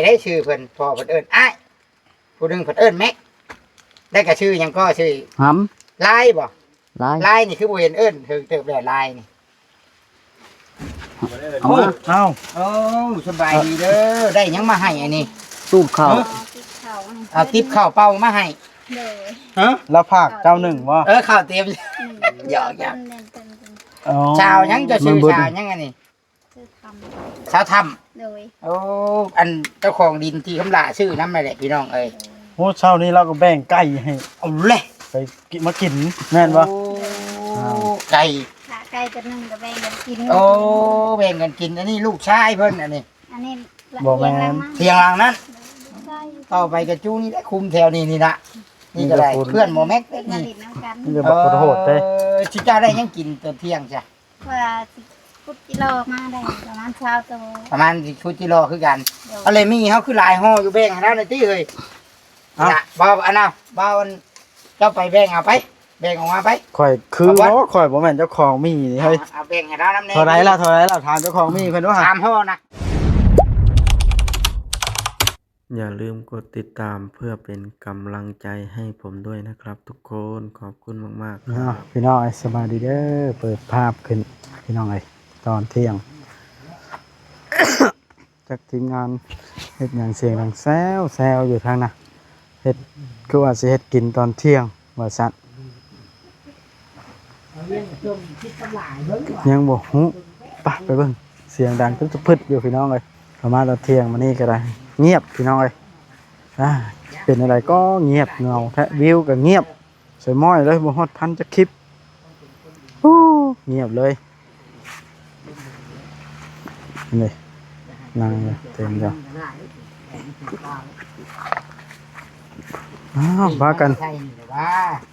ໄດ້ຊື່ເພິ່ນ ພໍ່ເພິ່ນເອີ້ນອ້າຍ ຜູ້ໜຶ່ງເພິ່ນເອີ້ນແມັກ ແລ້ວກໍຊື່ຫຍັງກໍ ຊື່ ຫຳ ລາຍບໍ່? ລາຍ ລາຍນີ້ຄືບໍ່ເຫັນເອີ້ນເຖິງເຕີບແລ້ວ ລາຍນີ້ ເອົາມາ ເອົາ ໂອ້ ສະບາຍດີເດີ ໄດ້ຫຍັງມາໃຫ້ອັນນີ້? ຕູບເຂົ້າ ເອີ ເອົາຕິບເຂົ້າ ເອົາຕິບເຂົ້າເປົ່າມາໃຫ້ ໂດຍ ຮະ ລາວຝາກເຈົ້າໜຶ່ງບໍ່? ເອີ ເຂົ້າເຕັມ ອືມ ຫຍອກໆ ເຕັມໆ ອໍ ສາວຫຍັງ? ເຈົ້າຊື່ສາວຫຍັງອັນນີ້? ຊື່ທຳ ສາວທຳ ໂດຍ ໂອ້ ອັນເຈົ້າຂອງດິນທີ່ຄຳຫຼ້າຊື້ນຳນັ້ນແຫຼະ ພີ່ນ້ອງເອີຍ ໂອ້ ເຊົ້ານີ້ລາວກໍແບ່ງໄກ່ໃຫ້ ເອົາແຫຼະ ໄປກິນ ມາກິນແມ່ນບໍ່? ໂອ້ ອ່າ ໄກ່ ຂ້າໄກ່ຕົວໜຶ່ງກໍແບ່ງກັນກິນ ໂອ້ ແບ່ງກັນກິນ ອັນນີ້ລູກຊາຍເພິ່ນ ອັນນີ້ ອັນນີ້ ບໍ່ແມ່ນ ທຽງຫຼັງນັ້ນ ໂດຍ ຕໍ່ໄປກະຈູນີ້ແຫຼະ ຄຸມແຖວນີ້ນີ້ລະ ນີ້ກໍໄດ້ ມີແຕ່ຄົນ ເພື່ອນໝໍແມັກເດ້ນີ້ ມາຫຼິ້ນນຳກັນ ມີແຕ່ບັກໂຫດເດ້ ເອີ ຊິເຈົ້າໄດ້ຫຍັງກິນຕອນທ່ຽງຊະ? ວ່າຊິຂຸດຈິລໍມາໄດ້ປະມານຊາວໂຕ ປະມານຊິຂຸດຈິລໍຄືກັນ ໂດຍ ອັນເລມີເຮົາຄືຫຼາຍຫໍ່ຢູ່ ແບ່ງໃຫ້ລາວໜ່ອຍຕິເຮີ້ຍ ເອົ້າ ລະ ເບົາ ອັນນ່າ ເບົາ ອັນ ເຈົ້າໄປແບ່ງເອົາໄປ ແບ່ງອອກມາໄປ ຂ້ອຍຄື ເອົາບໍ່ ບໍ່ ຂ້ອຍບໍ່ແມ່ນເຈົ້າຂອງໝີນີ້ເຮີ້ຍ ເອົາ ເອົາແບ່ງໃຫ້ລາວນຳແດ່ ເທົ່າໃດລະ ເທົ່າໃດລະ ຖາມເຈົ້າຂອງໝີເພິ່ນດູຫາ ສາມຫໍ່ນະ. อย่าลืมกดติดตามเพื่อเป็นกำลังใจให้ผมด้วยนะครับทุกคน ขอบคุณมากๆ ครับ ພີ່ນ້ອງເອີຍ ສະບາຍດີເດີ ເປີດພາບຂຶ້ນ ພີ່ນ້ອງເອີຍ ຕອນທ່ຽງ ຈັກທີມງານເຮັດຫຍັງ ສຽງດັງແຊວໆຢູ່ທາງນະ ເຮັດ ຄືວ່າຊິເຮັດກິນຕອນທ່ຽງວ່າຊັ້ນ ຍັງບໍ່ຮູ້ ໄປ ໄປເບິ່ງ ສຽງດັງຕຶດຕະພຶດຢູ່ພີ່ນ້ອງເອີຍ ເຂົ້າມາຕອນທ່ຽງມື້ນີ້ກໍໄດ້ ງຽບພີ່ນ້ອງເອີຍ ອ່າ ເປັນແນວໃດກໍງຽບເຫງົາແທ້ ວິວກໍງຽບ ສວຍມ້ອຍເລີຍ ບໍ່ຮອດພັນຈັກຄລິບ ໂອ້ ງຽບເລີຍ ນີ້ ນັ່ງເຕັມຢູ່ ອ້າວ ພາກັນ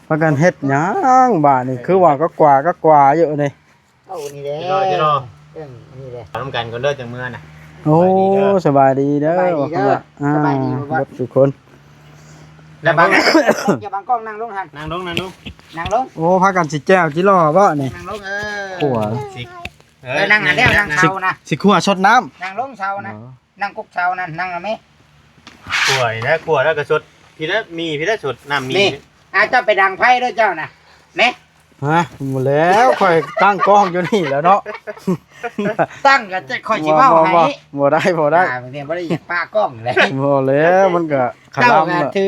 ພາກັນເຮັດຫຍັງບາດນີ້ ຄືວ່າກໍກວາກໍກວາຢູ່ນີ້ ເອົານີ້ແຫຼະ ເຈົ້າ ເຈົ້າ ເອີ ນີ້ແຫຼະ ນຳກັນກ່ອນເດີ ຈັ່ງເມືອນະ ໂອ້ ສະບາຍດີເດີ ສະບາຍດີເດີ ອ່າ ສະບາຍດີບໍ່ ເບິດທຸກຄົນ ຢ່າບັງ ຢ່າບັງກ້ອງ ນັ່ງລົງຫັ້ນ ນັ່ງລົງ ນັ່ງລົງ ນັ່ງລົງ ໂອ້ ພາກັນຊິແຈ່ວຈິລໍບໍ່ນີ້ ນັ່ງລົງ ເອີ ຂົ້ວ ຊິ ເອີ ນັ່ງຫັ້ນແລ້ວ ນັ່ງເຊົານະ ຊິຂົ້ວຊົດນ້ຳ ນັ່ງລົງເຊົານະ ເອີ ນັ່ງກົກເຊົານັ້ນ ນັ່ງນະແມ່ ຂົ້ວນີ້ແຫຼະ ຂົ້ວແລ້ວກໍຊົດ ພີ້ລະ ມີພີ້ລະ ຊົດນ້ຳມີ ນີ້ ອ່າ ເຈົ້າໄປດັງໄຟເດີເຈົ້ານະ ແມ່ ຮະ ບໍ່ແລ້ວ ຂ້ອຍຕັ້ງກ້ອງຢູ່ນີ້ແຫຼະເນາະ ຕັ້ງກໍຈະ ຂ້ອຍຊິເວົ້າໃຫ້ ບໍ່ ບໍ່ ບໍ່ໄດ້ ບໍ່ໄດ້ ອ່າ ແມ່ນບໍ່ໄດ້ຢາກປະກ້ອງແຫຼະ ບໍ່ແລ້ວ ມັນກໍຂະລຳ ເຈົ້າກໍຖື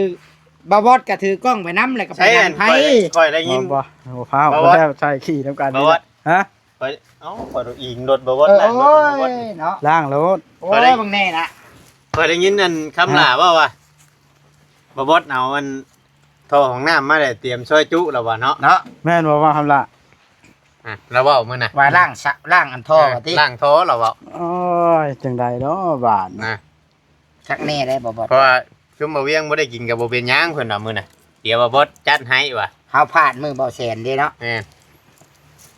ບ່າວບອດກໍຖືກ້ອງໄປນຳ ແລ້ວກໍໄປດັງໄຟ ຂ້ອຍ ຂ້ອຍໄດ້ຍິນ ບໍ່ ບໍ່ ບໍ່ພາວ ບໍ່ແລ້ວ ໃສ່ຂີ່ນຳກັນ ບ່າວບອດ ຮະ ຂ້ອຍ ເອົ້າ ຂ້ອຍອີງລົດບໍ່ວອດ ເອີ ລ້າງລົດບໍ່ວອດ ໂອ້ຍເນາະ ລ້າງໂລດ ໂອ້ຍ ເບິ່ງແນ່ນະ ຂ້ອຍໄດ້ຍິນອັນຄຳຫຼ້າເວົ້າວ່າ ບ່າວບອດເອົາອັນທໍ່ຫ້ອງນ້ຳມາແລ້ວ ຕຽມຊອຍຈຸແລ້ວວ່າເນາະ ເນາະ ແມ່ນບໍ່ວ່າຄຳຫຼ້າ ອ່ະ ລາວເວົ້າມື້ນະ ວ່າລ້າງສະ ລ້າງອັນທໍ່ ເອີ ວ່າຕິ ລ້າງທໍ່ລາວເວົ້າ ໂອ້ຍ ຈັ່ງໃດເນາະບາດນະ ຄັກແນ່ໄດ໋ ບໍ່ບອດ ເພາະວ່າຊຸມບ່າວວຽງບໍ່ໄດ້ກິນກໍບໍ່ເປັນຫຍັງ ເພິ່ນວ່າມື້ນະ ດຽວບ່າວບອດຈັດໃຫ້ວ່າ ເຮົາພາດມື້ບ່າວແສນເດ້ເນາະ ແມ່ນ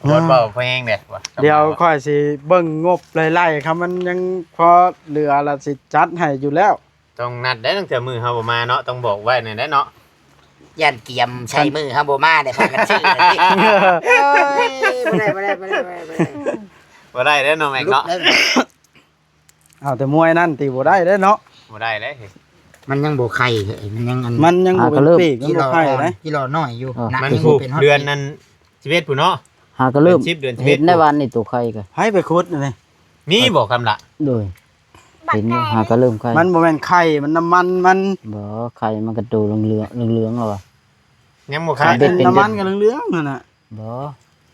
ອືມ ບ່າວແພງເດ້ວ່າ ດຽວຂ້ອຍຊິເບິ່ງງົບໄລ່ໆ ຄັນມັນຍັງພໍເຫຼືອລະຊິຈັດໃຫ້ຢູ່ແລ້ວ ຕ້ອງນັດໄດ້ ຕັ້ງແຕ່ມື້ເຮົາບໍ່ມາເນາະ ຕ້ອງບອກໄວ້ແນ່ເນາະ ຢ້ານກຽມໃສ່ມື້ເຮົາບໍ່ມາໄດ້ ພາກັນຊື້ເລີຍຕິ ໂອ້ຍ ບໍ່ໄດ້ ບໍ່ໄດ້ ບໍ່ໄດ້ ບໍ່ໄດ້ ບໍ່ໄດ້ເດ້ເນາະ ແມັກເນາະ ເອົາແຕ່ມວຍນັ້ນຕິ ບໍ່ໄດ້ເດ້ເນາະ ບໍ່ໄດ້ເດ້ ມັນຍັງບໍ່ໄຂ່ ມັນຍັງອັນ ມັນຍັງບໍ່ເປັນປີກ ມັນບໍ່ໄຂ່ເດ້ ກິໂລນ້ອຍຢູ່ ເອີ ໜັກ ມັນ ຍັງບໍ່ເປັນຮອດ ເດືອນນັ້ນສິບເອັດພຸ້ນເນາະ ຫາກໍເລີ່ມ ເດືອນສິບເອັດ ເຫັນໄດ້ວານນີ້ໂຕໄຂ່ກໍ ໃຜໄປຂຸດອັນນີ້ ມີບໍ່ຄຳລະ ໂດຍ ເຫັນຢູ່ ຫາກໍເລີ່ມໄຂ່ ມັນບໍ່ແມ່ນໄຂ່ ມັນນ້ຳມັນມັນ ບໍ່ ໄຂ່ມັນກໍໂຕເຫຼືອງໆ ເຫຼືອງໆ ແລ້ວວ່າ ຍັງບໍ່ຂາຍ ເປັນນ້ຳມັນກໍເຫຼືອງໆ ນັ້ນນະ ບໍ່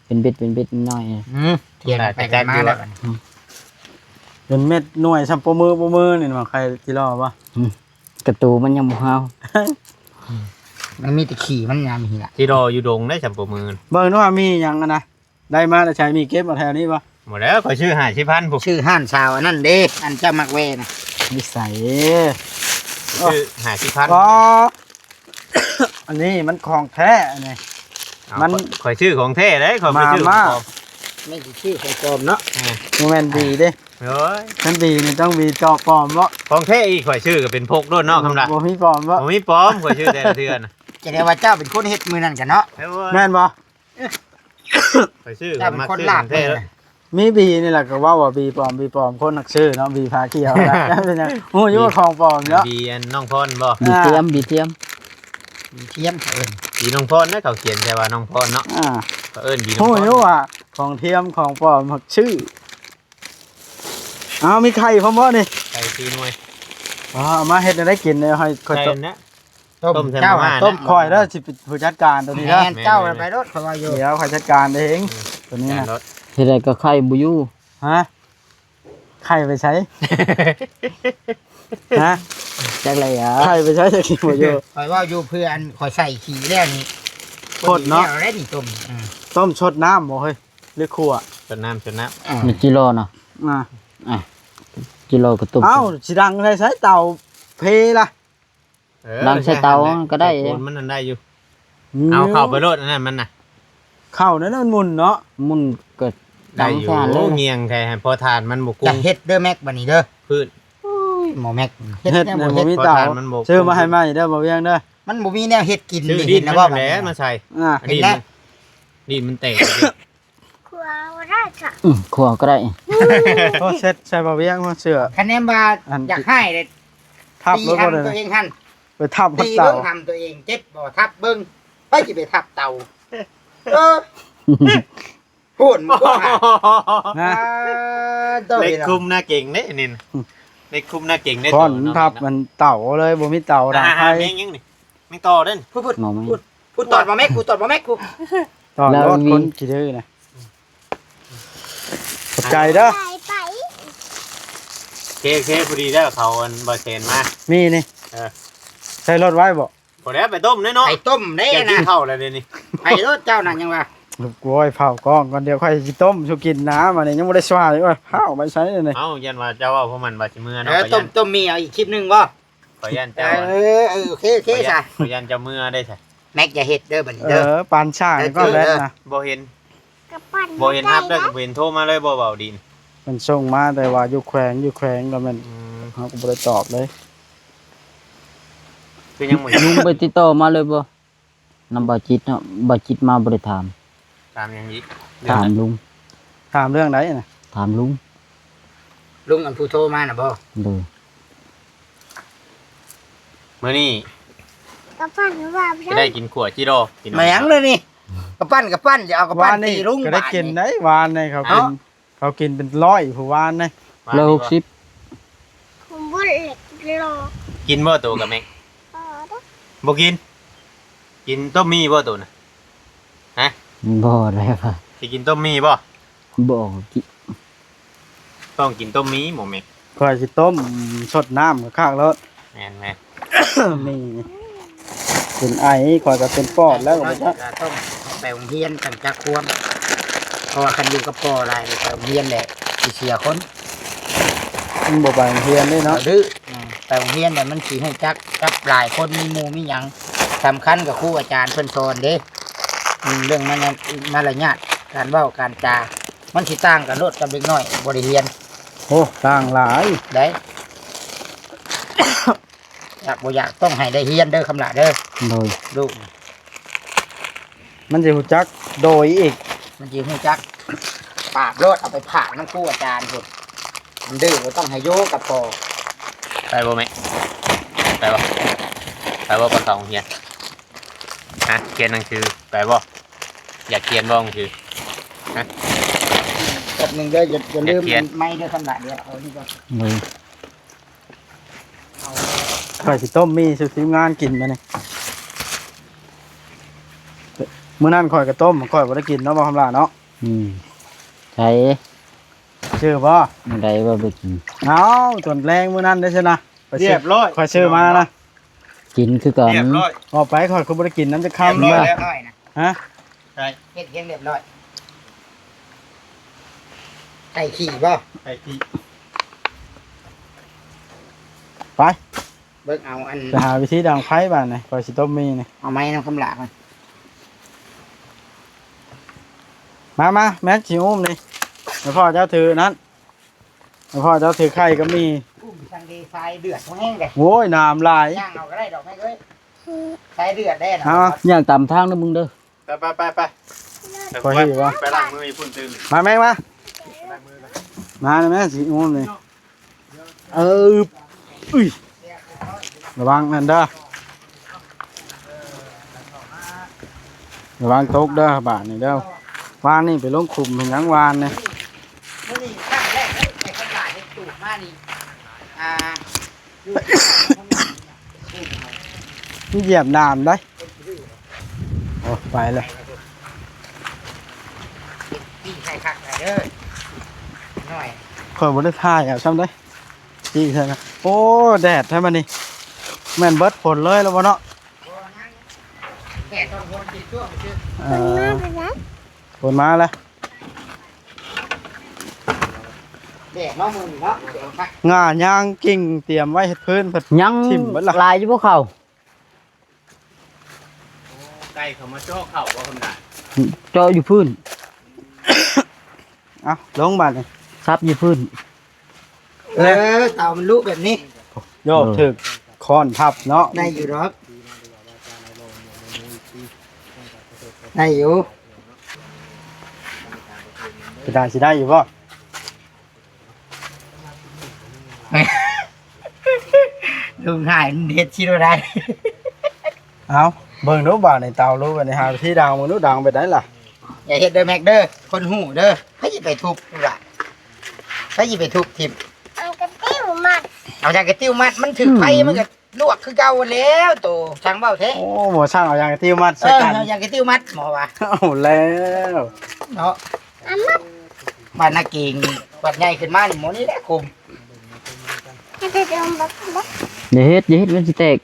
ເປັນເບັດ ເປັນເບັດນ້ອຍ ອືມ ຖຽງໄປກັນມາແລ້ວ ອືມ ເປັນເມັດໜ່ວຍສ່ຳໂປມື ໂປມືນີ້ ມາໄຂ່ຈິລໍບໍ່ ອືມ ກະຕູມັນຍັງບໍ່ຮາວ ມັນມີແຕ່ຂີ້ມັນຍາມນີ້ລະ ຈິລໍຢູ່ດົງໄດ້ສ່ຳໂປມື ເບິ່ງດູວ່າມີຫຍັງຫັ້ນນະ ໄດ້ມາແລ້ວໃສ ມີເກັບເອົາແຖວນີ້ບໍ່ ບໍ່ແລ້ວ ຂ້ອຍຊື້ຫ້າສິບພັນພຸ້ນ ຊື້ຮ້ານສາວອັນນັ້ນເດ້ ອັນເຈົ້າມັກແວ່ນະ ນິໄສ ຊື້ຫ້າສິບພັນ ບໍ່ ອັນນີ້ມັນຂອງແທ້ອັນນີ້ ເອົ້າ ມັນ ຂ້ອຍ ຂ້ອຍຊື້ຂອງແທ້ເດ້ ຂ້ອຍບໍ່ໄດ້ຊື້ຂອງປອມ ແມ່ນຊິຊື້ຂອງປອມເນາະ ເອີ ບໍ່ແມ່ນຫວີເດ້ ໂອ້ຍ ຄັນຫວີນີ້ຕ້ອງຫວີເຈາະປອມເນາະ ຂອງແທ້ອີກ ຂ້ອຍຊື້ກໍເປັນພົກໂລດເນາະ ຄຳລະ ບໍ່ມີປອມເນາະ ບໍ່ມີປອມ ຂ້ອຍຊື້ແຕ່ລະເທື່ອນະ ຈະໄດ້ວ່າເຈົ້າເປັນຄົນເຮັດມື້ນັ້ນກັນເນາະ ໂອ້ຍ ແມ່ນບໍ່? ເອີ ຂ້ອຍຊື້ ເຈົ້າເປັນຄົນລາບ ຂ້ອຍມັກຊື້ຂອງແທ້ເລີຍ ມີບີນີ້ແຫຼະ ກໍເວົ້າວ່າບີປອມ ບີປອມ ຄົນນັກຊື້ເນາະ ບີຜ້າຂຽວນະ ເປັນຫຍັງ? ຮູ້ຢູ່ວ່າຂອງປອມເນາະ ບີອັນນ້ອງພອນບໍ່? ບີທຽມ ບີທຽມ ບີທຽມເຂົາເອີ້ນ ບີນ້ອງພອນນະ ເຂົາຂຽນແຕ່ວ່ານ້ອງພອນເນາະ ອ່າ ເຂົາເອີ້ນບີນ້ອງພອນ ຮູ້ຢູ່ວ່າຂອງທຽມຂອງປອມມັກຊື້. ອ້າວ ມີໄຂ່ພ້ອມບໍ່ນີ້? ໄຂ່ສີ່ໜ່ວຍ ອໍ ເອົາມາເຮັດແນວໃດກິນເລີຍ ໃຫ້ຂ້ອຍ ໄຂ່ ຕົ້ມ ນະ ຕົ້ມ ຕົ້ມໃສ່ ເຈົ້າ ໝາມ່າ ຕົ້ມ ນະ ຂ້ອຍເດີ ຊິເປັນຜູ້ຈັດການໂຕນີ້ເດີ ແມ່ນ ເຈົ້າໄປໂລດ ຂ້ອຍວ່າຢູ່ ດຽວຂ້ອຍຈັດການເອງ ອືມ ໂຕນີ້ນະ ແມ່ນໂລດ ເຮັດໄດ້ກໍໄຂ່ບໍ່ຢູ່ ຮະ ໄຂ່ໄປໃສ? ຮະ ຈັກແລ້ວ ໄຂ່ໄປໃສ ຈັກຊິບໍ່ຢູ່ ຂ້ອຍເວົ້າຢູ່ເພື່ອອັນ ຂ້ອຍໃສ່ຂີ້ແລ້ວນີ້ ພົດເນາະ ພໍດີແລ້ວໄດ້ນີ້ຕົ້ມ ອືມ ຕົ້ມຊົດນ້ຳບໍ່ເຮີ້ຍ ຫຼືຂົ້ວ? ຊົດນ້ຳ ຊົດນ້ຳ ອືມ ມີຈີລໍນະ ອ່າ ອ່າ ຈີລໍກໍຕົ້ມ ເອົ້າ ຊິດັງໃສ່ ໃສ່ເຕົາເພລະ ເອີ ດັງໃສ່ເຕົາ ໃສ່ຫັ້ນແຫຼະ ກໍໄດ້ ໃສ່ປູນມັນນັ້ນໄດ້ຢູ່ ອືມ ເອົາເຂົ້າໄປໂລດ ອັນນັ້ນມັນນະ ເຂົ້ານັ້ນມັນໝຸ່ນເນາະ ໝຸ່ນກໍດັງໃສ່ຫັ້ນເລີຍ ໄດ້ຢູ່ ງຽງໃສ່ໃຫ້ພໍຖ່ານມັນບໍ່ກຸ້ງ ຢາກເຮັດເດີແມັກ ບັດນີ້ເດີ ພື້ນ ໂອ້ຍ ໝໍແມັກ ເຮັດ ເຮັດແນວບໍ່ເຮັດ ພໍຖ່ານມັນບໍ່ກຸ້ງ ຊື້ມາໃຫ້ໃໝ່ເດີ ບໍ່ວຽງເດີ ມັນບໍ່ມີແນວເຮັດກິນ ຊື້ດິນ ເຫັນແລ້ວບໍ່ ແຫຼະ ບັດນີ້ ມາໃສ່ ອ່າ ອັນນີ້ ເຫັນແລ້ວ ດິນມັນແຕກ ຂົ້ວກໍໄດ້ ອືມ ຂົ້ວກໍໄດ້ ໂອ້ ເຊັດໃສ່ບໍ່ວຽງ ຫົວເສື້ອ ຄະແນນວ່າ ອັນ ຢາກໃຫ້ເດ້ ທັບ ຕີ ໂລດ ຫຳ ບໍ່ໄດ້ ຕົວເອງຫັ້ນ ໄປທັບ ຕີ ເຕົາ ເບິ່ງຫຳຕົວເອງເຈັບບໍ່ ທັບເບິ່ງ ໃຜຊິໄປທັບເຕົາ ເອີ ໂພດ ມັນກໍຫາ ນະ ອ່າ ເຫຼັກຄຸມໜ້າເກັງເດ້ນີ້ນະ ເຫຼັກຄຸມໜ້າເກັງເດ້ ຄ້ອນ ໂຕນັ້ນ ທັບ ນະ ມັນເຕົາເລີຍ ບໍ່ມີເຕົາດັງໄຟ ອ່າ ແມ່ງຫຍັງນີ້ ແມ່ງຕໍ່ເດ້ ພຸ້ນ ພຸ້ນ ມອງໄມ້ ພຸ້ນ ຜູ້ຕອດບໍ່ແມັກ ຜູ້ຕອດບໍ່ແມັກ ຜູ້ຕອດ ລະວີ ຄົນຂີ້ດື້ນະ ຂອບໃຈເດີ ໄປ ໄປ ເຄ ເຄ ພໍດີເດີ ເຂົາອັນບໍ່ແຊນມາ ມີນີ້ ເອີ ໃສ່ລົດໄວ້ບໍ່? ບໍ່ແລ້ວ ໄປຕົ້ມເດ້ເນາະ ໄປຕົ້ມເດ້ນະ ຢາກກິນເຂົ້າແລ້ວເດນີ້ ໄປໂລດເຈົ້ານະ ຍັງວ່າ ໂອ້ຍ ເຝົ້າກ້ອງກ່ອນ ດຽວຂ້ອຍຊິຕົ້ມສູ່ກິນນະ ມານີ້ຍັງບໍ່ໄດ້ຊ່ວຍ ໂອ້ຍ ເຂົ້າໄປໃສນີ້ ເອົ້າ ຢ້ານວ່າເຈົ້າເວົ້າພວກມັນວ່າຊິເມືອເນາະ ເອີ ຕົ້ມ ຕົ້ມໝີ່ເອົາອີກຄລິບໜຶ່ງບໍ່? ຂ້ອຍຢ້ານເຈົ້າ ເອີ ເອີ ໂອເຄ ໂອເຄ ຂ້ອຍຢ້ານ ສະ ຂ້ອຍຢ້ານເຈົ້າເມືອໄດ້ສະ ແມັກ ຢ່າເຮັດເດີບັດນີ້ເດີ ເອີ ປານຊ້າງ ເອີ ກໍແມ່ນນະ ບໍ່ເຫັນ ກະປັ່ນ ບໍ່ເຫັນຮັບເດີ ບໍ່ເຫັນໂທມາເລີຍບໍ່ ເວົ້າດີນະ ເພິ່ນສົ່ງມາແຕ່ວ່າຢູ່ແຂວງ ຢູ່ແຂວງກໍແມ່ນ ອືມ ເຮົາກໍບໍ່ໄດ້ຕອບເລີຍ ຄືຍັງບໍ່ ລຸງໄປຕິດຕໍ່ມາເລີຍບໍ່? ນຳບ່າວຈິດເນາະ ບ່າວຈິດມາບໍ່ໄດ້ຖາມ ຖາມຫຍັງອີກ? ຖາມລຸງ ຖາມເລື່ອງໃດນະ? ຖາມລຸງ ລຸງອັນຜູ້ໂທມານະບໍ່? ໂດຍ ມື້ນີ້ ກະປັ່ນວ່າ ຈະໄດ້ກິນຂົ້ວຈີລໍພີ່ນ້ອງ ມາຫຍັງເລີຍນີ້ ກະປັ່ນ ກະປັ່ນ ຈະເອົາກະປັ່ນຕີລຸງ ກະໄດ້ກິນໄດ໋ ວານນີ້ເຂົາກິນ ເອົາ ເຂົາກິນເປັນຮ້ອຍຜູ້ວານນີ້ ຮ້ອຍຫົກສິບ ກິນບໍ່ໂຕກັບແມັກ? ບໍ່ກິນ ກິນຕົ້ມໝີ່ບໍ່ໂຕນະ? ຮະ ບໍ່ໄດ້ວ່າ ຊິກິນຕົ້ມໝີ່ບໍ່? ບໍ່ກິນ ຕ້ອງກິນຕົ້ມໝີ່ ໝໍແມັກ ຂ້ອຍຊິຕົ້ມຊົດນ້ຳຄັກໆໂລດ ແມ່ນໆ ໝີ່ ເປັນໄອ ຂ້ອຍກໍເປັນປອດແລ້ວ ຕ້ອງໄປໂຮງຮຽນຈັ່ງຈັກຄວາມ ເພາະວ່າຄັນຢູ່ກັບພໍ່ຫຼາຍໄປໂຮງຮຽນແຫຼະຊິເສຍຄົນ ມັນບໍ່ໄປໂຮງຮຽນເດ້ເນາະ ດື້ ໄປໂຮງຮຽນແລ້ວມັນຊິຮູ້ຈັກກັບຫຼາຍຄົນ ມີໝູ່ມີຫຍັງ ສຳຄັນກໍຄູອາຈານເພິ່ນສອນເດ້ ເລື່ອງມາລະຍາດ ການເວົ້າການຈາ ມັນຊິຕ່າງກັນໂລດກັບເດັກນ້ອຍບໍ່ໄດ້ຮຽນ ໂອ້ ຕ່າງຫຼາຍ ໄດ້ ຢາກບໍ່ຢາກຕ້ອງໃຫ້ໄດ້ຮຽນເດີຄຳຫຼ້າເດີ ໂດຍ ລູກ ມັນຊິຮູ້ຈັກໂດຍອີກ ມັນຊິຮູ້ຈັກປາບໂລດ ເອົາໄປຝາກນຳຄູອາຈານພຸ້ນ ມັນດື້ບໍ່ຕ້ອງໃຫ້ຢູ່ກັບພໍ່ ໄປບໍ່ແມ່? ໄປບໍ່? ໄປບໍ່ ໄປເຂົ້າໂຮງຮຽນ? ຮະ ຂຽນໜັງສືໄປບໍ່? ຢາກຂຽນບໍ່ໜັງສື? ຮະ ແປັບໜຶ່ງເດີ ຢ່າ ຢ່າລືມ ຢາກຂຽນ ໄມ້ເດີ ຄຳຫຼ້າ ດຽວເອົານີ້ກ່ອນ ໂດຍ ຂ້ອຍຊິຕົ້ມໝີ່ສູ່ທີມງານກິນມື້ນີ້ ມື້ນັ້ນຂ້ອຍກໍຕົ້ມ ຂ້ອຍບໍ່ໄດ້ກິນເນາະ ບໍ່ຄຳຫຼ້າເນາະ ອືມ ໃສ ຊື່ບໍ່? ມື້ໃດວ່າບໍ່ກິນ ເອົ້າ ຕອນແລງມື້ນັ້ນເດ້ຊັ້ນນະ ໄປຊື້ ຮຽບຮ້ອຍ ຂ້ອຍຊື້ມານະ ກິນຄືກັນ ຮຽບຮ້ອຍ ອອກໄປ ຂ້ອຍຄືບໍ່ໄດ້ກິນນຳຈັກຄຳ ຮຽບຮ້ອຍແລ້ວ ຮະ ໃຊ່ ເຮັດຮຽງຮຽບຮ້ອຍ ໄກ່ຂີ້ບໍ່? ໄກ່ຂີ້ ໄປ ເບິ່ງເອົາອັນ ໄປຫາວິທີດັງໄຟບາດນີ້ ຂ້ອຍຊິຕົ້ມໝີ່ນີ້ ເອົາໄມ້ນຳຄຳຫຼ້າກ່ອນ ມາ ມາ ແມັກຊິອຸ້ມນີ້ ໃຫ້ພໍ່ເຈົ້າຖືນັ້ນ ໃຫ້ພໍ່ເຈົ້າຖືໄຂ່ກັບໝີ່ ອຸ້ມສັງເດຊາຍເດືອດແຮງເດ້ ໂອ້ຍ ນ້ຳຫຼາຍ ຍ່າງເອົາກໍໄດ້ດອກແມ່ເອີຍ ຊາຍເດືອດແດ່ນະ ເອົາ ຍ່າງຕາມທາງເດີມຶງເດີ ໄປ ໄປ ໄປ ໄປ ຂ້ອຍຫິວ ໄປລ້າງມືຢູ່ພຸ້ນຕື່ມ ມາແມັກມາ ມາແລ້ວແມ່ ຊິງຸ້ມນີ້. ເອີ ອຸ້ຍ ລະວັງນັ້ນເດີ ລະວັງຕົກເດີ ບາດນີ້ເດີ. ວານນີ້ໄປລົງຂຸມເຫັນຫຍັງວານນີ້? ມື້ນີ້ຄັ້ງແລກເລີຍ ແຕ່ຄົນຫຼາຍເຮັດຕູບມານີ້ ອ່າ ມັນຢຽບນ້ຳໄດ໋. ໂອ້ ໄປແລ້ວ. ຕີໃຫ້ຄັກໜ່ອຍເດີ ໜ້ອຍ ຂ້ອຍບໍ່ໄດ້ຖ່າຍເອົາຊ້ຳເດ້. ຈີ່ໃສ່ນະ. ໂອ້ ແດດແທ້ມື້ນີ້ ແມ່ນເບິດຝົນເລີຍແລ້ວບໍ່ເນາະ? ແດດຕອນຝົນຊິຕົກຊື່ ເອີ ຝົນມາແລ້ວ ແດດເນາະມື້ນີ້ເນາະ. ງ່າຍາງກິ່ງຕຽມໄວ້ເຮັດພື້ນ ເພິ່ນຍັງຖິ້ມເບິດລະ. ຫຼາຍຢູ່ບໍ່ເຂົ້າ? ໄກ່ເຂົາມາເຈາະເຂົ້າບໍ່ ຄຳດາ? ເຈາະຢູ່ພື້ນ. ເອົາ ລົງບາດນີ້ ສັບຢູ່ພື້ນ. ເອີ ເຕົາມັນລຸແບບນີ້ ໂຍກ ເອີ ຖືກຄ້ອນທັບເນາະ. ໄດ້ຢູ່ດອກ ໄດ້ຢູ່. ເປັນຕາຊິໄດ້ຢູ່ບໍ່? ລຸງຖ່າຍເຮັດຊິບໍ່ໄດ້. ເອົາ ເບິ່ງດູບາດນີ້ ເຕົາລູກອັນນີ້ ຫາທີ່ດັງເບິ່ງດູ ດັງໄປໄດ້ລະ. ຢ່າເຮັດເດີແມັກເດີ ຄົນຮູ້ເດີ. ໃຜຊິໄປທຸບລະ? ໃຜຊິໄປທຸບຖິ້ມ? ເອົາກະຕິ້ວມັດ ເອົາຢາງກະຕິ້ວມັດ ມັນຖືກໄຟ ອືມ ມັນກະລວກຄືເກົ່າແລ້ວ. ໂຕຊ່າງເວົ້າແທ້. ໂອ້ ໝໍຊ່າງເອົາຢາງກະຕິ້ວມັດໃສ່ກັນ. ເອີ ເອົາຢາງກະຕິ້ວມັດ ໝໍວ່າ. ເອົາແລ້ວເນາະ. ບັດນາເກງ ບັດໃຫຍ່ຂຶ້ນມານີ້ ໝໍນີ້ແຫຼະຄຸມ. ຢ່າເຮັດ ຢ່າເຮັດ ມັນຊິແຕກ.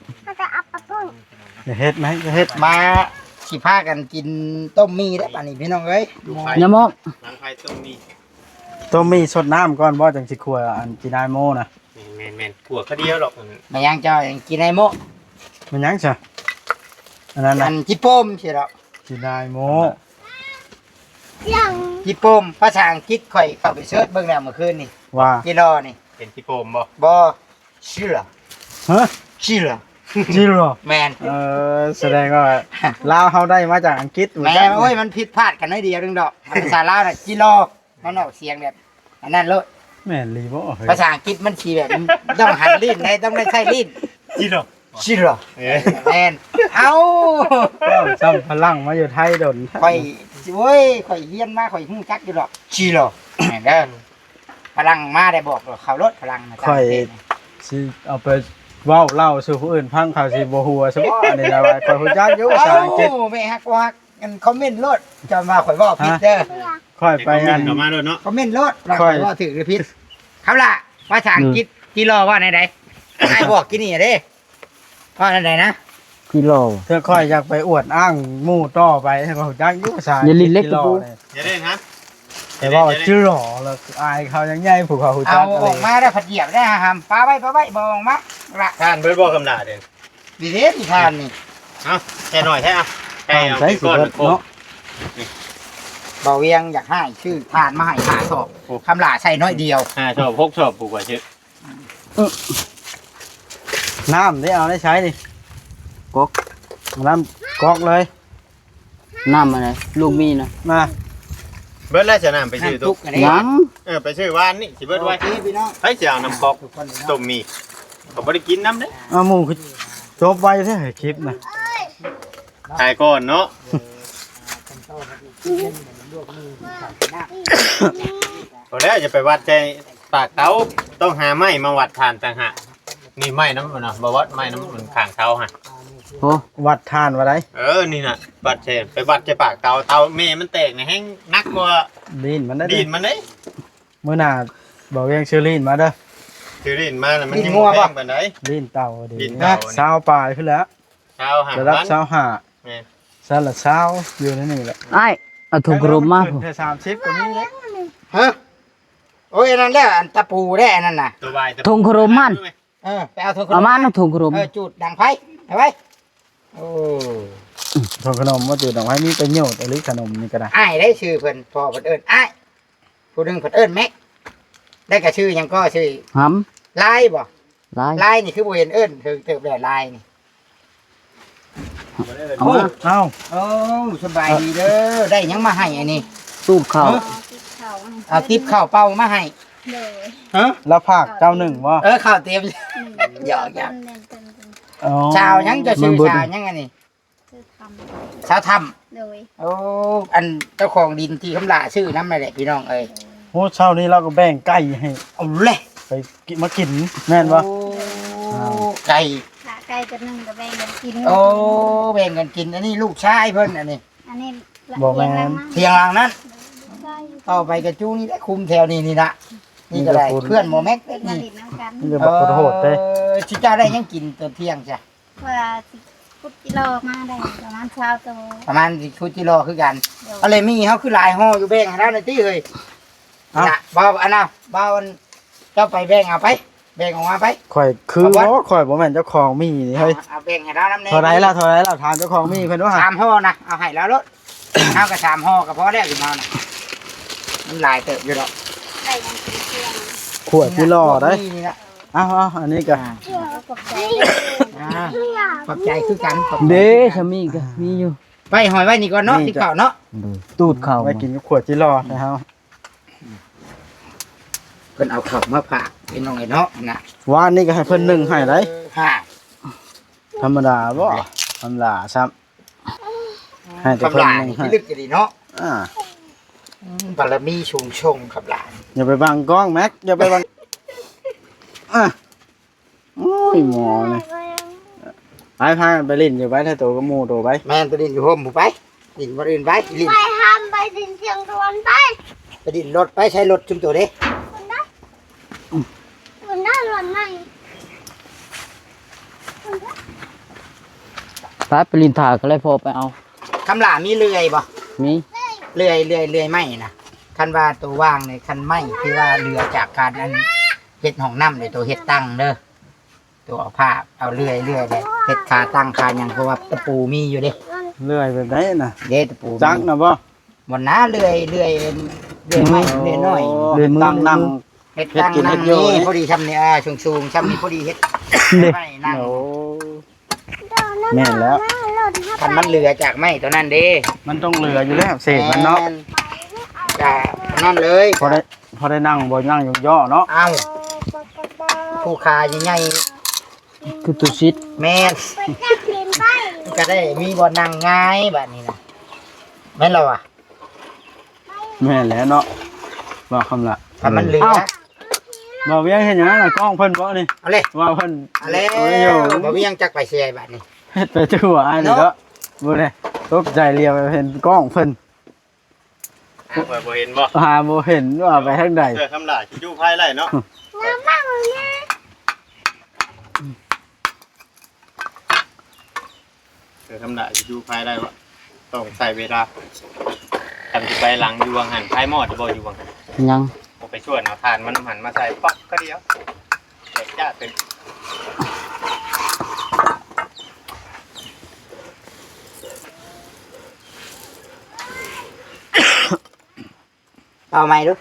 ຢ່າເຮັດນະ ຢ່າເຮັດ. ມາ ຊິພາກັນກິນຕົ້ມໝີ່ເດ້ ບັດນີ້ພີ່ນ້ອງເອີຍ. ຢ່າມອງ ຫຼັງໄຟຕົ້ມໝີ່. ຕົ້ມໝີ່ຊົດນ້ຳກ່ອນບໍ່ ຈັ່ງຊິຂົ້ວອັນຈີນາຍໂມນະ. ແມ່ນໆໆ ຂົ້ວຄາວດຽວດອກ. ແມ່ນຫຍັງເຈົ້າ ຈີນາຍໂມ? ແມ່ນຫຍັງຊະ? ອັນນັ້ນນະ ອັນຈີໂປ່ມຊີ້ດອກ. ຈີນາຍໂມ ຈີໂປ່ມ ພາສາອັງກິດ ຂ້ອຍເຂົ້າໄປເສີດເບິ່ງແລ້ວມື້ຄືນນີ້ ວ່າຈີລໍນີ້ ເປັນຈີໂປ່ມບໍ່? ບໍ່ ຊີລໍ. ຮະ? ຊີລໍ ຈີລໍ. ແມ່ນ. ເອີ ສະແດງວ່າລາວເຮົາໄດ້ມາຈາກອັງກິດ. ແມ່ນ. ໂອ້ຍ ມັນຜິດພາດກັນໜ້ອຍດຽວໜຶ່ງດອກ. ພາສາລາວນະ ຈີລໍ ມັນອອກສຽງແບບອັນນັ້ນໂລດ. ແມ່ນອີ່ຫຼີບໍ່ເຮີ້ຍ? ພາສາອັງກິດມັນຊິແບບ ຕ້ອງຫັນລີ້ນໄດ້ ຕ້ອງໄດ້ໃຊ້ລີ້ນ. ຈີລໍ ຊີລໍ. ເອີ ແມ່ນ. ເອົ້າ ເວົ້າຊ່ຳຝຣັ່ງມາຢູ່ໄທດົນ. ຂ້ອຍ ໂອ້ຍ ຂ້ອຍຮຽນມາ ຂ້ອຍຮູ້ຈັກຢູ່ດອກ ຈີລໍ. ແມ່ນເດີ. ຝຣັ່ງມາໄດ້ບອກເຂົາໂລດ ຝຣັ່ງນະ. ຂ້ອຍຊິເອົາໄປເວົ້າເລົ່າສູ່ຜູ້ອື່ນຟັງ ເຂົາຊິບໍ່ຫົວຊະບໍ່? ອັນນີ້ນະ ວ່າຂ້ອຍຮູ້ຈັກຢູ່ພາສາອັງກິດ. ເອົ້າ ແມ່ຮັກບໍ່ຮັກ ອັນຄອມເມັນໂລດ ຈະວ່າຂ້ອຍເວົ້າຜິດເດີ. ຮະ? ຂ້ອຍໄປ ຄອມເມັນ ອັນ ເຂົ້າມາໂລດເນາະ ຄອມເມັນໂລດ ວ່າຂ້ອຍ ຂ້ອຍເວົ້າຖືກຫຼືຜິດ. ຄຳລະ ພາສາອັງກິດ ອືມ ຈີລໍວ່າແນວໃດ? ອ້າຍບອກກີ້ນີ້ເດ້ ວ່າແນວໃດນະ? ຈີລໍ. ເທື່ອຂ້ອຍຢາກໄປອວດອ້າງໝູ່ຕໍ່ໄປ ຂ້ອຍຮູ້ຈັກຢູ່ພາສາອັງກິດ. ຢ່າຫຼິ້ນເລັກ ຈີລໍ ປູ ນີ້ ຢ່າຫຼິ້ນຮະ. ແຕ່ວ່າຈີລໍລະອາຍເຂົາ ຍັງໃຫຍ່ ຜູ້ເຂົາຮູ້ຈັກ. ເອົາອອກມາແລ້ວ ພັດຢຽບໄດ້ຫາຫຳ ປາໄວ້ ປາໄວ້ ບໍ່ອອກມາລະ. ທ່ານເບິດບໍ່ ຄຳລະເດ້? ນີ້ເດ້ ນີ້ທ່ານນີ້. ເອົາ ແຕ່ໜ້ອຍແທ້ ເອົາ ໃສ່ ເອົາ ໃສ່ ໄປກ່ອນ ຊິເບິດເນາະ. ນີ້ ບ່າວວຽງຢາກໃຫ້ຊື້ຖ່ານມາໃຫ້ຫ້າສອບ. ໂອ້ ຄຳຫຼ້າໃສ່ໜ້ອຍດຽວ ຫ້າສອບ ຫົກສອບ ຜູ້ກວ່າຊື້. ນ້ຳເດ້ ເອົາໄດ້ໃຊ້ນີ້ ກອກ ນ້ຳກອກເລີຍ. ນ້ຳອັນໃດ ລູກມີນະ ມາ ເບິດແລ້ວ ຈະນ້ຳໄປຊື້ຕຸກ ຍັງ ເອີ ໄປຊື້ວານນີ້ ຊິເບິດໄວ. ໂອເຄພີ່ນ້ອງ ໃຜຊິເອົານ້ຳກອກຕົ້ມໝີ່ ເຂົາບໍ່ໄດ້ກິນນ້ຳເດ້. ເອົາໝູ່ຄືຈົບໄວແທ້ຄລິບນະ ຖ່າຍກ່ອນເນາະ. ເອີ ບໍ່ແລ້ວ ຢ່າໄປວັດໃສ່ປາກເຕົາ ຕ້ອງຫາໄມ້ມາວັດຖ່ານຕ່າງຫາກ. ນີ້ໄມ້ນຳມັນນະ ບໍ່ວັດໄມ້ນຳມັນຂ້າງເຕົາຫັ້ນ. ໂອ້ ວັດຖ່ານວ່າໃດ? ເອີ ນີ້ນະ ວັດໃສ່ ໄປວັດໃສ່ປາກເຕົາ ເຕົາແມ່ມັນແຕກນີ້ແຮງໜັກກວ່າ ລີ້ນມັນໄດ໋ ລີ້ນມັນເດ້. ມື້ໜ້າບ່າວວຽງຊື້ລີ້ນມາເດີ ຊື້ລີ້ນມາແລ້ວມັນຍັງບໍ່ແພງປານໃດ. ລີ້ນເຕົາເດ້ ຊາວປາຍພຸ້ນແຫຼະ ຊາວຫ້າ ລະດັບຊາວຫ້າ. ແມ່ນ ຊັ້ນລະຊາວ ຢູ່ໃນນີ້ແຫຼະ. ອ້າຍ ເອົາຖົງຂະໜົມມາ ແຕ່ສາມສິບກໍມີເດ້. ຮະ? ໂອ້ຍ ອັນນັ້ນແຫຼະ ອັນຕະປູເດ້ ອັນນັ້ນນະ ຖົງຂະໜົມຫັ້ນ. ເອີ ໄປເອົາຖົງຂະໜົມ ເອົາມານຳຖົງຂະໜົມ ເອີ ຈູດດັງໄຟ ເອົາໄວ້. ໂອ້ ຖົງຂະໜົມມາຈູດດັງໄຟ ມີປະໂຫຍດອີ່ຫຼີຂະໜົມນີ້ກໍໄດ້. ອ້າຍໄດ້ຊື່ເພິ່ນ ພໍ່ເພິ່ນເອີ້ນອ້າຍ ຜູ້ໜຶ່ງເພິ່ນເອີ້ນແມັກ ແລ້ວກໍຊື່ຫຍັງກໍ ຊື່ຫຳ ລາຍບໍ່? ລາຍ ລາຍນີ້ຄືບໍ່ເຫັນເອີ້ນເຖິງເຕີບແລ້ວ ລາຍນີ້. ເອົາມາ ເອົາ ໂອ້ ສະບາຍດີເດີ ໄດ້ຫຍັງມາໃຫ້ອັນນີ້? ຕູບເຂົ້າ ເອົາຕິບເຂົ້າເປົ່າມາໃຫ້. ໂດຍ ຮະ? ລາວຝາກເຈົ້າໜຶ້ງບໍ່? ເອີ ເຂົ້າຕຽມ ໜຶ້ງ ຫຍອກໆ ເປັນ ເປັນ ເປັນ ອໍ ຊາວຫຍັງ? ເຈົ້າຊື່ຊາວຫຍັງອັນນີ້? ຊື່ຄຳ ຊາວທຳ ໂດຍ ໂອ້ ອັນເຈົ້າຂອງດິນທີ່ຄຳຫຼ້າຊື້ນຳນັ້ນແຫຼະ ພີ່ນ້ອງເອີຍ ໂອ້ ເຊົ້ານີ້ລາວກໍແບ່ງໄກ່ໃຫ້ ເອົາແຫຼະ ໄປກິນ ມາກິນ ແມ່ນບໍ່? ໂອ້ ອ້າວ ໄກ່ ຂ້າໄກ່ຕົວໜຶ່ງກໍແບ່ງກັນກິນ ໂອ້ ແບ່ງກັນກິນ ອັນນີ້ລູກຊາຍເພິ່ນ ອັນນີ້ ອັນນີ້ ບໍ່ແມ່ນ ຖຽງຫຼັງນັ້ນ ຖຽງຫຼັງນັ້ນ ໃຊ່ ຕໍ່ໄປກະຈູນີ້ແຫຼະ ຄຸມແຖວນີ້ນີ້ລະ ນີ້ກໍໄດ້ ມີແຕ່ຄົນ ເພື່ອນໝໍແມັກເດ້ນີ້ ມາຫຼິ້ນນຳກັນ ມີແຕ່ບັກໂຫດໆເດ້ ເອີ ຊິເຈົ້າໄດ້ຫຍັງກິນຕອນທ່ຽງຊະ? ວ່າຊິຂຸດຈິລໍມາໄດ້ປະມານຊາວໂຕ ປະມານຊິຂຸດຈິລໍຄືກັນ ໂດຍ ເອົາເລີຍ ມີເຮົາຄືຫຼາຍຫໍ່ຢູ່ ແບ່ງໃຫ້ລາວໜ່ອຍຕິເຮີ້ຍ ເອົ້າ ນະ ເບົາ ອັນນ່າ ເບົາ ອັນ ເຈົ້າໄປແບ່ງເອົາໄປ ແບ່ງອອກມາໄປ ຂ້ອຍຄື ເອົາບໍ່ ບໍ່ ຂ້ອຍບໍ່ແມ່ນເຈົ້າຂອງໝີ່ນີ້ເຮີ້ຍ ເອົາ ເອົາແບ່ງໃຫ້ລາວນຳແດ່ ເທົ່າໃດລະ ເທົ່າໃດລະ ຖາມເຈົ້າຂອງໝີ່ເພິ່ນດູຫາ ສາມຫໍ່ນະ ເອົາໃຫ້ລາວໂລດ ເຮົາກໍສາມຫໍ່ກໍພໍແລ້ວ ຊິມານະ ມັນຫຼາຍເຕີບຢູ່ດອກ ໄດ້ຫຍັງກິນເທີ່ຍງ ຂວດທີ່ລໍໄດ້ ນີ້ລະ ເອົາໆ ອັນນີ້ກໍ ອ່າ ຂອບໃຈ ອ່າ ຂອບໃຈຄືກັນ ຂອບໃຈ ເດ້ ຄືກັນ ຊາມີກໍມີຢູ່ ໄວ້ ຫ້ອຍໄວ້ນີ້ກ່ອນເນາະ ນີ້ ກິນເຂົ້າເນາະ ໂດຍ ຕູດເຂົ້າ ໄວ້ກິນກັບຂວດຈິລໍໃຫ້ເຮົາ ເພິ່ນເອົາເຂົ້າມາຝາກພີ່ນ້ອງເອີຍເນາະ ນະ ວານນີ້ກໍໃຫ້ເພິ່ນໜຶ້ງໃຫ້ໄດ໋ ເອີ ທຳມະດາບໍ່ ທຳມະດາຊ້ຳ ໃຫ້ແຕ່ເພິ່ນໜຶ້ງໃຫ້ ຄຳຫຼ້ານີ້ພິລຶກອີ່ຫຼີເນາະ ອ່າ ອືມ ບາລະມີສູງສົ່ງຄຳຫຼ້າ ຢ່າໄປບັງກ້ອງແມັກ ຢ່າໄປບັງ ອ່າ ໂອ້ຍ ໝໍນີ້ ໄປ ພາກັນໄປຫຼິ້ນຢູ່ ໄປ ຖ້າໂຕກັບໝູ່ໂຕໄປ ແມ່ນ ໄປຫຼິ້ນຢູ່ຮົ່ມພຸ້ນໄປ ຫຼິ້ນບ່ອນອື່ນໄປ ຫຼິ້ນ ໄປຫ້າມ ໄປຫຼິ້ນສຽງດວນໄປ ໄປຫຼິ້ນລົດໄປ ໃຊ້ລົດຊຸມໂຕເດ້ ພຸ້ນນະ ພຸ້ນນະ ລົດໃໝ່ ໄປ ໄປຫຼິ້ນຖ້າກໍໄດ້ ພໍ່ໄປເອົາ ຄຳຫຼ້າມີເລື່ອຍບໍ່? ມີ ເລື່ອຍ ເລື່ອຍ ເລື່ອຍໄມ້ນະ ຄັນວ່າໂຕຫວ່າງນີ້ ຄັນໄມ້ທີ່ວ່າເຫຼືອຈາກການອັນ ເຮັດຫ້ອງນ້ຳເດ້ ໂຕເຮັດຕັ່ງເດີ ໂຕເອົາຜ້າ ເອົາເລື່ອຍ ເລື່ອຍແຫຼະ ເຮັດຂາຕັ່ງຂາຫຍັງ ເພາະວ່າຕະປູມີຢູ່ເດ້ ເລື່ອຍແບບໃດນະ? ເດ້ ຕະປູ ຈັກນະບໍ່? ບໍ່ນາ ເລື່ອຍ ເລື່ອຍ ເລື່ອຍໄມ້ ເລື່ອຍນ້ອຍ ເລື່ອຍມື ຕັ້ງນັ່ງ ເຮັດຕັ້ງນັ່ງນີ້ ເຮັດກິນເຮັດຢູ່ນີ້ ພໍດີຊ່ຳນີ້ ອ່າ ສູງໆ ຊ່ຳນີ້ພໍດີເຮັດ ເດ້ ໄວ້ນັ່ງ ໂອ້ ແມ່ນແລ້ວ ຄັນມັນເຫຼືອຈາກໄມ້ຕົວນັ້ນເດ້ ມັນຕ້ອງເຫຼືອຢູ່ແລ້ວ ເສດມັນເນາະ ແມ່ນ ກະນັ້ນເລີຍ ພໍໄດ້ ພໍໄດ້ນັ່ງ ບໍ່ນັ່ງຍົກຍໍ້ເນາະ ອ້າວ ຜູ້ຂາໃຫຍ່ໆ ຄືຕຸສິດ ແມ່ນ ກະໄດ້ມີບ່ອນນັ່ງງ່າຍບາດນີ້ນະ ແມ່ນແລ້ວຫວາ? ແມ່ນແຫຼະເນາະ ວ່າຄຳລະ ຖ້າມັນເຫຼືອ ອ້າວ ບ່າວວຽງເຮັດຫຍັງນະ ກ້ອງເພິ່ນບໍ່ນີ້ ເອົາເລີຍ ວ່າເພິ່ນ ເອົາແລ້ວ ບ່າວວຽງຈັກໄປໃສບາດນີ້ ເຮັດໄປທົ່ວອັນນີ້ເນາະ ເນາະ ບໍ່ໄດ້ ຕົກໃຈຫຼຽວເຫັນກ້ອງເພິ່ນ ຫາຂ້ອຍບໍ່ເຫັນບໍ່ ຫາບໍ່ເຫັນວ່າໄປທາງໃດ ເອີ ຄຳລະຊິຢູ່ພາຍໄລ່ເນາະ ເອີ ທຳນາຊິຢູ່ພາຍໄດ້ວະ ຕ້ອງໃຊ້ເວລາ ຄັນຊິໄປຫຼັງຢູ່ວັງຫັ້ນ ພາຍມອດບໍ່ຢູ່ວັງຫັ້ນ ຍັງ ບໍ່ໄປຊວນເອົາຖ່ານມານຳຫັ້ນມາໃສ່ປັອກກະດຽວ ແຕກຈ້າເປັນ ເອົາໃໝ່ດູ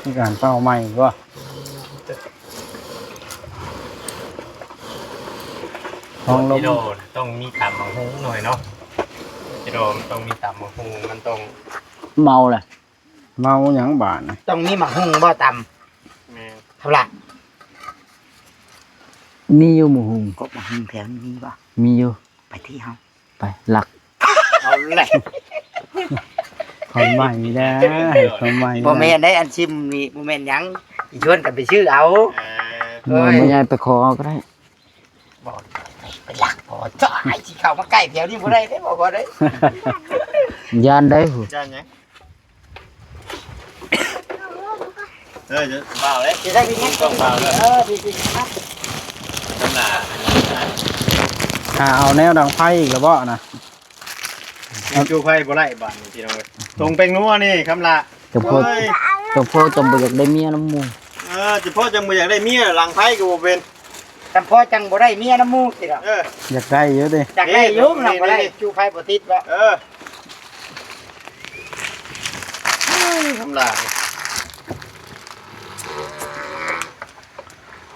ມີການເປົ່າໃໝ່ບໍ່? ຂອງລົມ ຈິໂດ ຕ້ອງມີຕຳບັກຫຸ່ງໜ້ອຍເນາະ ຈິໂດ ມັນຕ້ອງມີຕຳບັກຫຸ່ງ ມັນຕ້ອງ ເມົາແຫຼະ ເມົາຫຍັງບາດນີ້ ຕ້ອງມີບັກຫຸ່ງບໍ່ຕຳ? ແມ່ນ ເທົ່າລະ ມີຢູ່ບັກຫຸ່ງ ກົບບັກຫຸ່ງແຖວນີ້ມີບໍ່? ມີຢູ່ ໄປທີ່ເຮົາ ໄປ ລັກ ເອົາແຫຼະ ເຂົາໃໝ່ແດ່ເຂົາໃໝ່ ບໍ່ແມ່ນໄດ໋ ອັນຊິມນີ້ບໍ່ແມ່ນຫຍັງ ຊິຊວນກັນໄປຊື້ເອົາ ເອີ ເອີຍ ແມ່ໃຫຍ່ໄປຂໍເອົາກໍໄດ້ ບໍ່ ໄປລັກບໍ່ ຈ້າຍ ຊິເຂົ້າມາໃກ້ແຖວນີ້ບໍ່ໄດ້ເດ້ ບໍ່ ບໍ່ໄດ້ ຢ້ານໄດ໋ ຢ້ານຫຍັງ? ເອີ ເຈົ້າບ່າວເດ້ ຊິໄດ້ໄປຫຍັງ ຕ້ອງບ່າວເດ້ ເອີ ພີ່ໆ ມາ ຄຳລະ ຫາເອົາແນວດັງໄຟອີກແລ້ວບໍ່ນະ? ຍັງຈູ່ໄຟບໍ່ໄດ້ບາດນີ້ພີ່ນ້ອງເອີຍ ຕົງແປ້ງນົວນີ້ຄຳລະ ຈຳພໍ ໂອ້ຍ ຈຳພໍຈັ່ງບໍ່ຢາກໄດ້ເມຍນຳໝູ່ ເອີ ຈຳພໍຈັ່ງບໍ່ຢາກໄດ້ເມຍ ດັງໄຟກໍບໍ່ເປັນ ຈຳພໍຈັ່ງບໍ່ໄດ້ເມຍນຳໝູ່ຕິລະ ເອີ ຢາກໄດ້ຢູ່ຕິ ຢາກໄດ້ຢູ່ ມັນບໍ່ໄດ້ ຈູ່ໄຟບໍ່ຕິດເນາະ ເອີ ທຳລາຍ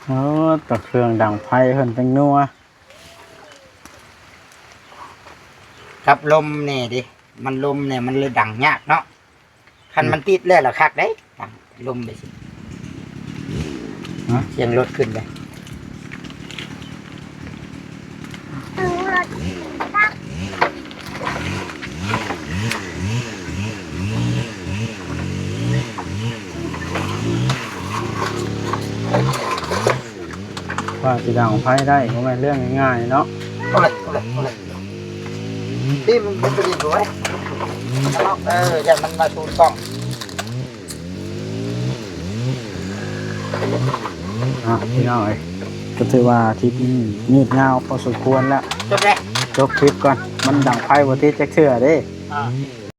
ໂອ້ ແຕ່ເຄື່ອງດັງໄຟເພິ່ນແປ້ງນົວ ກັບລົມແດ່ເດ້ ມັນລົມແດ່ ມັນເລີຍດັງຍາກເນາະ ຄັນມັນຕິດແລ້ວລະຄັກເດ້ ຕັ້ງລົມໄປຊິ ຮະ? ສຽງລົດຂຶ້ນເດ້. ກວ່າຊິດັງໄຟໄດ້ ບໍ່ແມ່ນເລື່ອງງ່າຍໆເນາະ. ເອົາເລີຍ ເອົາເລີຍ ເອົາເລີຍ. ນີ້ມັນເປັນຕົວນີ້ບໍ່ໄດ້. ເອີ ຢ້ານມັນມາສູນກ້ອງ. ອ່ະ ພີ່ນ້ອງເອີຍ ກໍຖືວ່າຄລິບນີ້ຍືດຍາວພໍສົມຄວນແລ້ວ. ຈົບແລ້ວ ຈົບຄລິບກ່ອນ. ມັນດັງໄຟບໍ່ຕິດຈັກເທື່ອເດ້. ອ່າ.